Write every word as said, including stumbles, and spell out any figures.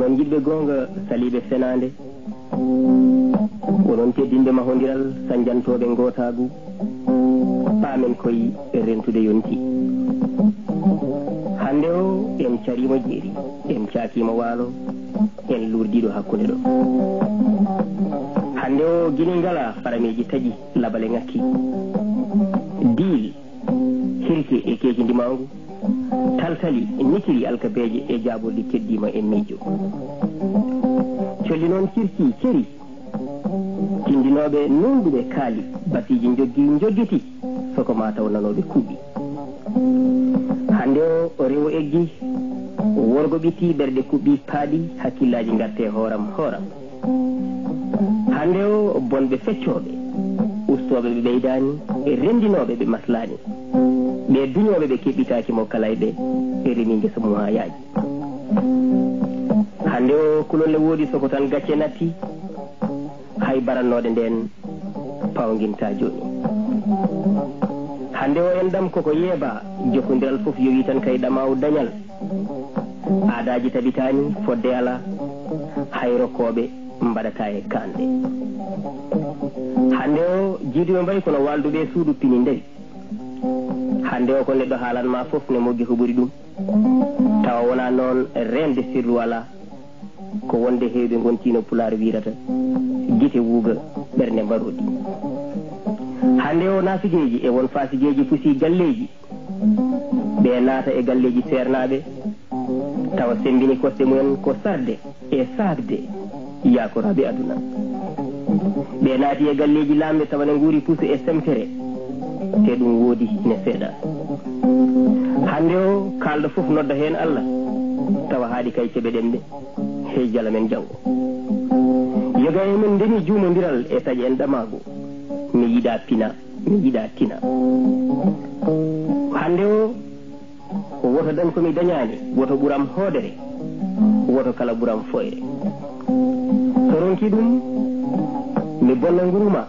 Onon jiɗɓe goonga, saliiɓe fenaande, onon teddinɓe mahondiral, sañjantooɓe ngootaagu, paamen koy rentude yonti. Hannde o, en cariima jeeri, en caakiima waalo, en luurdiiɗo hakkunde ɗo. Hannde o, gini ngalaa, farameeji taƴi, labale ŋakki. Diil, hirke e keeki ndimaangu, taltali, nikiri alkabeeje e jaaɓorɗi keddiima e miijo. Colli noon circi, ceri, tindinooɓe nuunɗuɓe kaali, basiiji njoggi, njoggiti, soko maa taw nanooɓe kuuɓi. Hannde o, o rewo eggi, worgo ɓitti, ɓerɗe kuɓɓi, paaɗi, hakkillaaji ngarte hooram, hooram. Hannde o, bonɓe feccooɓe, ustooɓe ɓe ɓeydaani, e renndinooɓe ɓe maslaani. Ɓe duñooɓe ɓe keɓɓitaaki mo kalayɓe, e remi ngesa mum haa yaaji. Hannde o, kulol ne woodi, soko tan gacce natti, hay barannooɗe ndeen pawnginta jooni. Hannde o, enɗam koko yeebaa, jokkondiral fof yowii tan kay ɗamaawu dañal. Aadaaji tabitaani, fodde alaa, hay rokkooɓe mbaɗataa e kaanɗe. Hannde o, jiiduɓe mbayi kono waalduɓe e suudu pini ndewi. Hannde o, ko neɗɗo haalan ma fof ne moggi ko ɓuri ɗum. Tawa wonaa noon, reende sirlu alaa. Ko wonde heewɓe ngontiino, Pulaar wiyrata, gite wuuga, ɓernde mbaroodi. Hannde o, naasigeeji e won faasigeeji pusi galleeji, ɓe naata e galleeji seernaaɓe, tawa semmbini kosɗe mumen ko sarde e saakde yaakoraaɓe aduna. Ɓe naati e galleeji laamɓe, tawa ne nguuri pusu e semtere, te ɗum woodi ne seeɗa. Hannde o, kaalɗo fof nodda heen Allah, tawa haaɗi kay ceɓe ɗemɗe, hey jala men janngo. Yoga e men ndeni juumondiral e taƴe en ɗamaagu, mi yiɗa pina, mi yiɗa tina. Hannde o, ko woto dañ ko mi dañaani, woto ɓuram hoodere, woto kala ɓuram foyre. So ronki ɗum, mi bonna nguru ma.